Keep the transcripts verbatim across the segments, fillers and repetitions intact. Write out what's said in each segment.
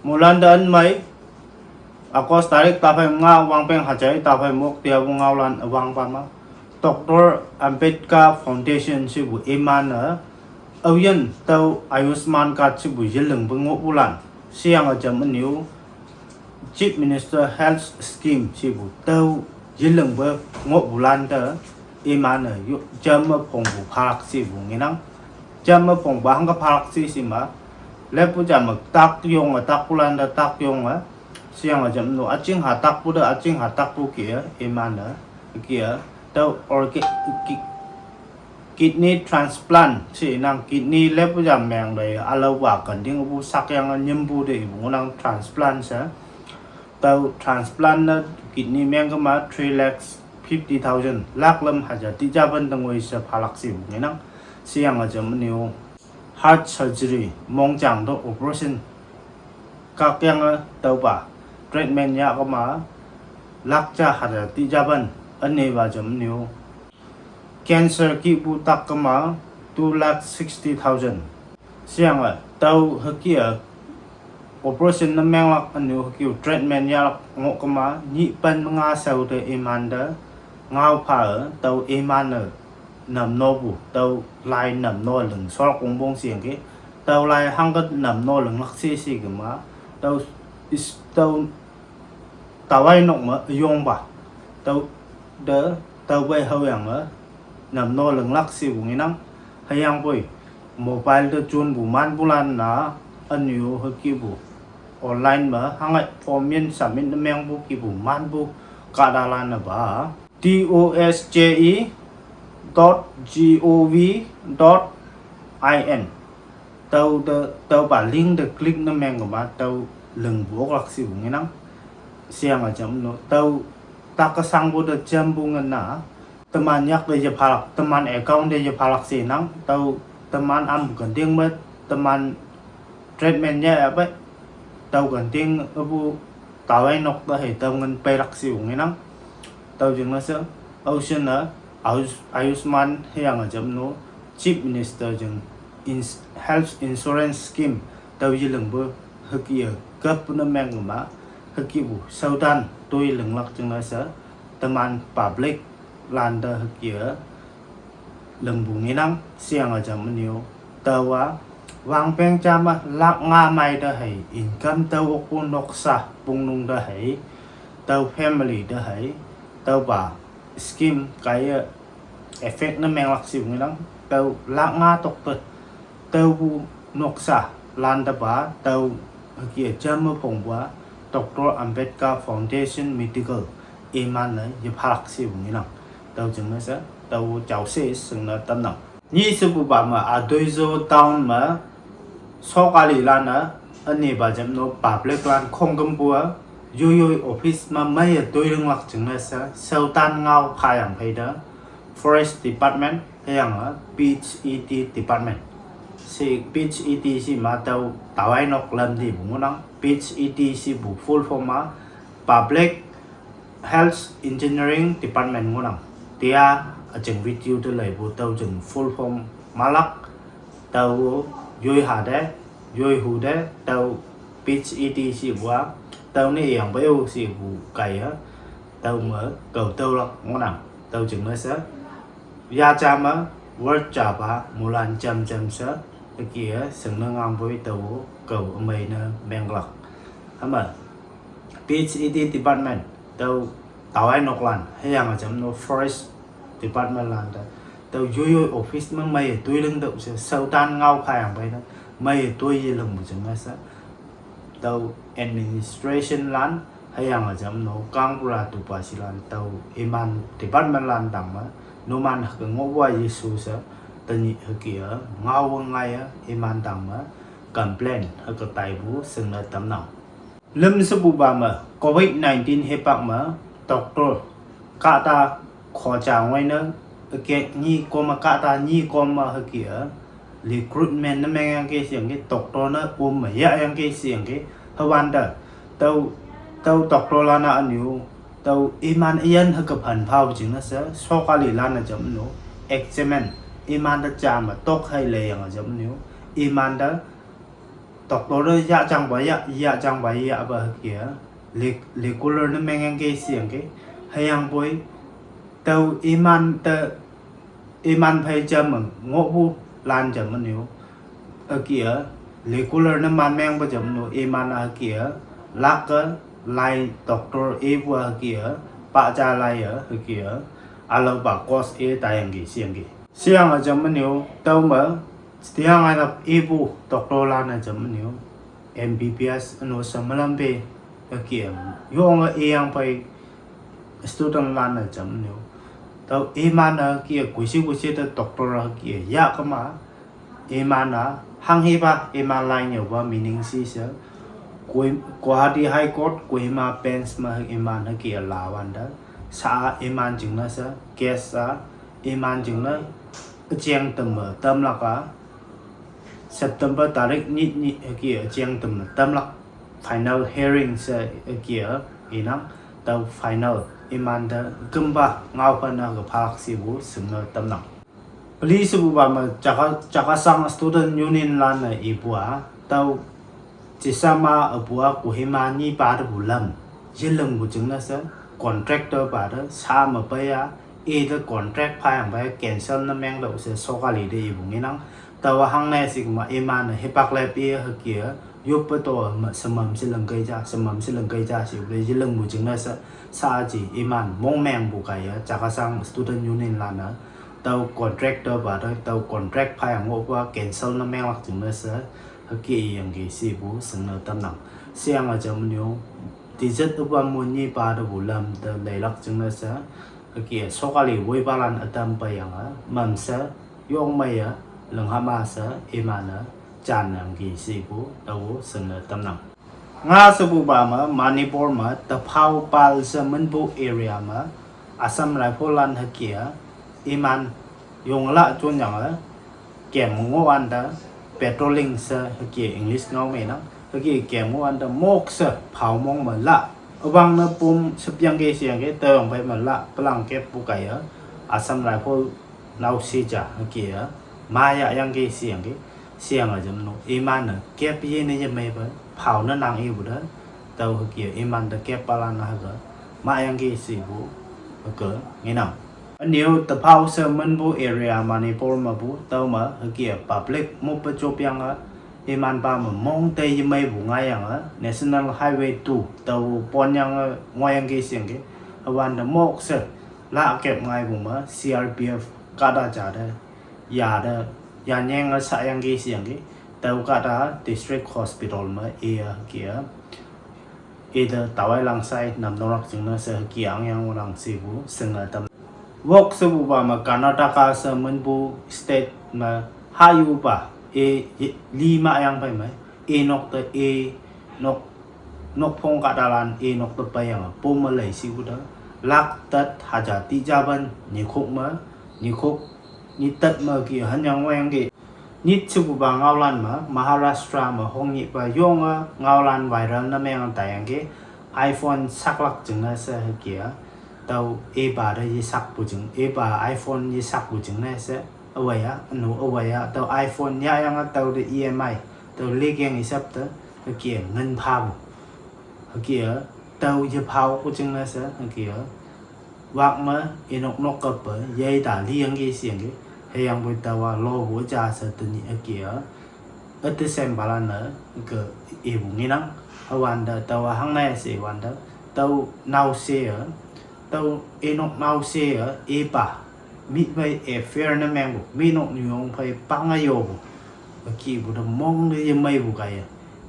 Mulan da an mai, August tarik taphai nga wangpeng hajai taphai mok tiabu ngaolan awang pama, Doctor Ambedkar Foundation sibu iman a, aoyin tau Ayushman Card sibu yilingbu ngohbulan, siyang ajam aniu, Chief Minister Health Scheme sibu tau yilingbu ngohbulan da, iman a yu, jam a phongbu phalak sibu nginang, jam a phongbu hangka phalak si sima, lepu jam a tak yong a takbulan da tak yong a, siyang ajam nu aching ha takbu da aching ha takbu kia, iman a, kia, tau organ, ki-, kidney transplant, si nang kidney lepu jam meng da, alawa kanding bu sakyang a nyembu da ibu nang transplant sa. Tau transplant na kidney meng kama three lakhs fifty thousand, lak lam haja tijaban tangoi sa phalak sibu nginang, siyang ajam aniu, heart surgery, mongjang da operation, kakyang a tauba, treatment ya kama, lakja haja tijaban, ane ba jam aniu, cancer kibu tak kama, two lakh sixty thousand. Siyang a, tau hakia, operation na menglak aniu hakiu treatment yalak ngoh kama, nyi pan menga sau da iman da, ngao pha a, tau iman a, namno bu, tau lai namno ling, sol kongbong siyang ke, tau lai hangka namno ling lak si si kama, tau is, tau tawai nok ma yong ba. Tau da, tau bai hao yang a, namno ling lak sibu nginang, hayang boi, mobile da jun bu man bulan na, aniu hakibu, online ma, hangai form yin submit na meng bu kibu man bu, kada lan na ba, D O S J E dot G O V dot I N. Tau da, tau ba link da click na meng kama, tau lingbu oklak sibu nginang. Siyang ajam nu, tau tak kasang bu da jam bu ngana, teman yak da ya phalak, teman account da ya phalak si nang, tau teman am kanding ma, teman treatment ya ya bai, tau kanding abu tawai nok da hai tau ngan pai lak sibu nginang. Tau jing na sa, au sin na, Ayush-, Ayushman hayang ajam nu, Chief Minister jing ins-, Health Insurance Scheme, tau yilingbu hakia, gap na meng kama, hakibu, saudan, tui linglak jing na sa, teman public, landa hakia, lingbu nginang, siyang ajam aniu, tau a, wangpeng jam a, lak nga mai da hai, income tau oku noksa, pungnung da hai, tau family da hai, tau ba, scheme kaya, effect na menglak sibu nginang, tau lak nga tok da, tau bu noksa, landa ba, tau hakia jam a phongbu a, Doctor Ambedkar Foundation Medical, iman na ya phalak sibu nginang. Tau jing na sa, tau chao se sing na tam nang. Nyi sibu ba ma, Adoizo town ma, sokali lan a, ane ba jam nu public lan khonggam bu a, yoi yoi office ma mai a tui linglak jing na sa, saudan ngao pha yang pai da, Forest Department, hayang a, P H E D Department. Si P H E D si ma tau tawai nok lam di bu ngunang, P H E D si bu full form a, Public Health Engineering Department ngunang. Tia ajing video da lai bu tau jing full form malak, tau yoi ha de, yoi hu de, tau P H E D si bu a, tau ni yang ba yo si bu kaya, tau ma kau tau lak ngunang, tau jing na sa. Ya jam a, word jaba, mulan jam jam sa, hakia, sing na ngang boi tau, kau amai na menglak. Hama, P H E D department, tau, tawai nok lan, hayang ajam nu forest department lan da. Tau yoi yoi office mang mai tui ling tau sa, saudan ngao pha yang pai na, mai tui yi ling mu jam na sa. Tau administration lan, hayang ajam nu, kang pura tu pa si lan, tau iman department lan dang ma, numan haka ngo wa Yesu sa, tani hakia, ngao wa ngai a, iman dang ma, complain haka tai bu, sing na tam nang. Lim sa bu ba ma, covid nineteen hepak ma, doctor, kata khocha ngoi na, ake nyi koma kata nyi koma hakia, recruitment na meng yang ke siang ke, doctor na um ma ya yang ke siang ke, hawan da, tau, tau doctor la na aniu, tau iman iyan haka phan phao jing na sa, sokali la na jam nu, examine, iman da jam ma tok hai le yang jam nu, iman da, Doctor te yajang pa ya, yajang pa ya pa hüke a. Le-, regular ne mengyangki sheyangki. Hüyangpoi tao iman te, iman phei jam me ngohpu lan jam me nyo. Hüke a, regular ne man mengpa jam no, iman a hüke a, lak a, lai doctor ipu a hüke a, pa ja lai a hüke a, ülaopa course e taiyangki sheyangki. Sheyange jam me nyo, tüome, tiang ainap ipu doctor lan-e jam me nyo, M B B S üno she melam pe, hüke a, yonge iyang phei student lan-e jam me nyo. Tüo iman-e hüke a, koishi koishi te doctor hüke a, yahkema, iman-a, hanghepa, iman lai nyüopa meaning shi she, Koi-, Guwahati High Court, Kohima Bench me iman hüke a lawante, sha-a iman jingne she, case a, iman jingne, üjeng teme tamlak a, September tarik nyit nyih hüke a üjeng teme tamlak final hearing she hüke a inang, tüo final imante kümpa ngaophane hüke phalak shepu shingne tamnang. Peli shepupa me Chakhesang Student Union lan-e ipu a, tüo Chisama üpu a Kohima nyipa tepu lam yelingpu jingne she, contractor pa te sha me pei a, ite contract phayang pei cancel ne mengtüoh she sokali te ipu ngenang. Taowa hangne shikma iman-e hipak lep i hüke a, yoppe to me shemam she lingkei ja, shemam she lingkei ja shepu te yelingpu jingne she, sha ji iman mongmengpu kaiye Chakhesang Student Union lan-e, tüo contractor pa te tüo contract phayang ngohpu a cancel ne menglak jingne she, hüke iyangki shepu shingne tamnang. Sheyange jam me nyo, tizat üpa monyi pa tepu lam te leilak jingne she, hüke a sokali woipalan ütam peiyange mamshe, yongmeiye, linghama she, iman-e janyangki shepu tao shingne tamnang. Nga shepupa me Manipur me tephao pal she minpu area me, Assam Rifle lan hüke a, iman, yongla jonyange, kem ngohwante, patrolling she hüke English ngao me nang, hüke kem ngohwante mok she phao mong me la, üwangne pom shüpyangki sheyangki, tüoyang phei me la, palang keppu kaiye, Assam Rifle naoshe ja hüke a, ma yahyangki sheyangki, sheyange jam no, iman-e kep yene yemeipe, phao ne nang ipu te, tüo hüke a imante keppalan hüke, mayangki shepu, hüke, ngenang. Ünyo tephao she minpu area Manipur mepu, tüome hüke a public moppe jopyange, imanpa me mong te yemeipu ngaiyange, National Highway two, tao ponyange ngohyangki sheyangki, hüwante mok she, la kep ngaipu me, C R P F kahta ja te, ya te, yanyenge shayangki sheyangki, tüo kahta District Hospital me iye hüke a, ite tawai langshai nam nolak jingne she hüke angyang ngohnang shepu shingne tam. Wok shepupa me Karnataka she minpu state me hayupa, e, ye, li mayang phei me, inok te, inok, nokphong kahtalan inok te peiyange pom me lei shepu te, lak tet haja tijapan nyikhok me, nyikhok, nyi tet me hüke hanyang ngohyangki. Nyit shepupa ngaolan me, Maharashtra me hongnyihpa yonge ngaolan viral ne meng taiyangki, iPhone saklak jingne she hüke a, tüo ipa te yesakpu jing, ipa iPhone yesakpu jingne she, üwei a, ünu üwei a, tüo iPhone yahyange tüo te E M I, tüo lekeng isap te, hüke a ngin phapu. Hüke a, tüo yephaopu jingne she, hüke a, wak me, inok nok kappe, yeita liyangki sheyangki, hüyangpoi taowa lopu ja she tenyih hüke a, üte sempalan-e, ke ipu ngenang, hüwante taowa hangne she wante, tüo naoshe a, tüo inok naoshe a, ipa, mih phei affair ne mengpu, mih nok nyuyong phei pange yopu, hükepu te mong te yemeipu kaiye,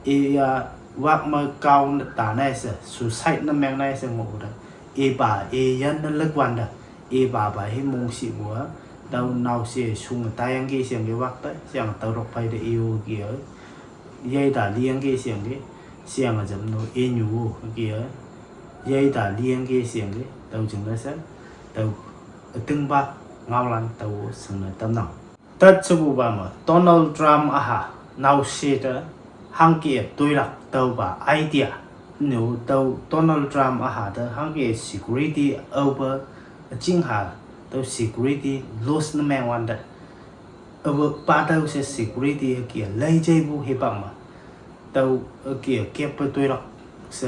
iya wak me kao ta ne she, suicide ne meng ne she ngohpu te, ipa, iyan ne lükwante, ipa pa hi mongshihpu a, tüo naoshe shunge taiyangki sheyangki wak te, sheyange tüo tok phei te iyo ki a, yeita liyangki sheyangki, sheyange jam no inyu ki a, yeita liyangki sheyangki, tüo jingne she, tüo, ütingpa, ngaolan tao shingne tamnang. Tet shepupa me, Donald Trump üha, naoshe te, hangke toilak tüopa idea. Nyu tüo Donald Trump üha te hangke security aope, üjingha, tüo security loose ne meng wante. Aope pa tüo she security hüke leijeipu hipak me. Tüo hüke a keppe toilak she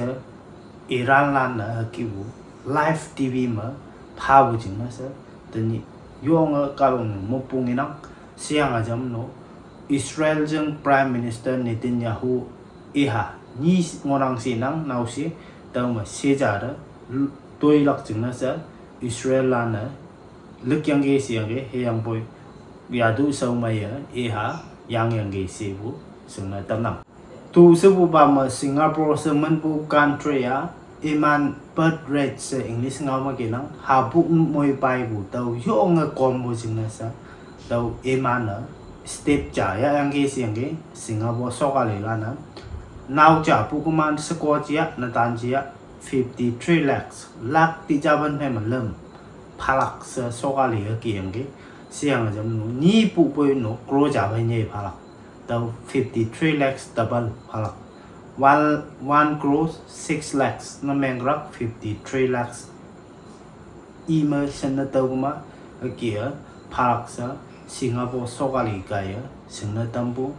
Iran lan-e hükepu live T V me phapu jingne she tenyih yonge kahtoknyu moppu ngenang. Sheyange jamno Israel jing Prime Minister Netanyahu iha nyi ngohnang shenang naoshe tüome sheja te toilak jingne she Israel lan-e likyangki sheyangki hüyangpoi yatu shao meiye iha yangyangki shepu shingne tamnang. Tu shepupa me Singapore she minpu country a iman birth rate she English ngao me kenang hapu moi paipu tüo yonge kompu jingne she tüo iman-e step ja yahyangki sheyangki Singapore sokali lan-e nao japu kuman sheko ja netan ja fifty three lakhs, lakh tijapen phei me lüm phalak she sokali hükeyangki. Sheyange jamno nyipu poi no crore ja phei nyei phalak, tüo fifty three lakhs double phalak, one one crore six lakhs ne mengrak fifty three lakhs ime shinne tüoküma hüke a phalak she Singapore sokali kaiye shingne tampu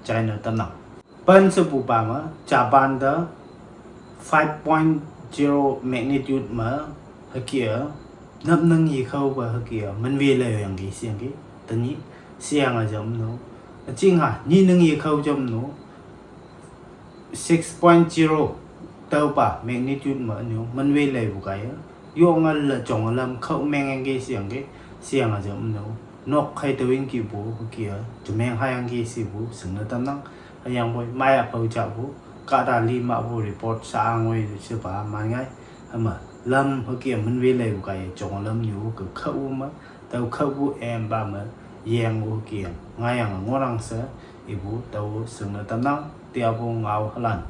china tamnang. Pen shepupa me Japan te five point zero magnitude me hüke a napning yekhaope hüke a minwe leiyangki sheyangki tenyih. Sheyange jamno üjingha nyining yekhao jamno six point zero tüopa magnitude me ünyu minwe leipu kaiye yonge le jonge lam khao mengyangki sheyangki. Sheyange jamno nok khei tüo ingkipu hüke a jemeng hayangki shepu shingne tamnang. Hüyangpoi meiya pao japu kahta li mahpu report sha ngoi shepa man ngai. Hüme lam hüke a minwe leipu kaiye jonge lamnyu ke khao me tüo khaopu empa me yeng hüke a ngaiyange ngohnang she ipu tao shingne tamnang. Tiapu ngao halan